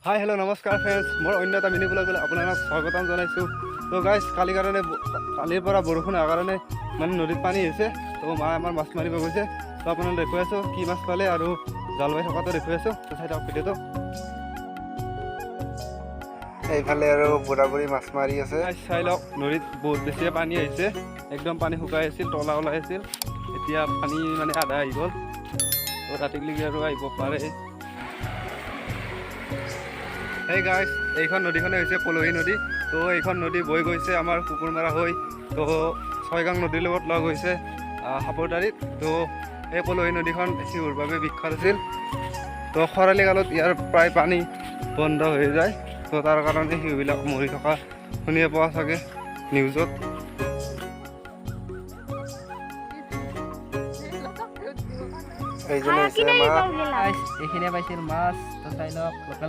হাই, hello', নমস্কাৰ friends. মোৰ অন্য এটা মিনি ব্লগলৈ আপোনালোক স্বাগতম জনাইছোঁ। তো গাইজ, কালি কাৰণে কালিৰ পৰা বৰষুণ হোৱাৰ কাৰণে মানে নদীত পানী হৈছে। তো মা আমাৰ মাছ মাৰিব গৈছে। তো আপোনালোক দেখুৱাই আছোঁ কি মাছ পালে আৰু জাল বাই থকাটো দেখুৱাই আছোঁ। তো চাই থাকক ভিডিঅ'টো। এইফালে আৰু বুঢ়া বুঢ়ী মাছ মাৰি আছে। Guys, চাই লওক, নদীত বহুত বেছিয়ে পানী আহিছে। একদম পানী শুকাই আছিল, তলা ওলাই আছিল। এতিয়া পানী মানে আধা আহি গ'ল। তো ৰাতিলৈকে আৰু আহিব পাৰে। সেই গাইজ, এইখন নদীখনে হৈছে কলহী নদী। তো এইখন নদী বৈ গৈছে আমাৰ কুকুৰমাৰা হৈ তো ছয়গাং নদীৰ লগত লগ হৈছে সাপৰটাৰীত। তো এই কলহী নদীখন শিহুৰ বাবে বিখ্যাত আছিল। তো খৰালি কালত ইয়াৰ প্ৰায় পানী বন্ধ হৈ যায়। তো তাৰ কাৰণে শিহুবিলাক মৰি থকা শুনিয়ে পোৱা চাগে নিউজত। এইজনে হৈছে মা। এইখিনিয়ে পাইছিল মাছ। তো চাই লওক, লোকেল।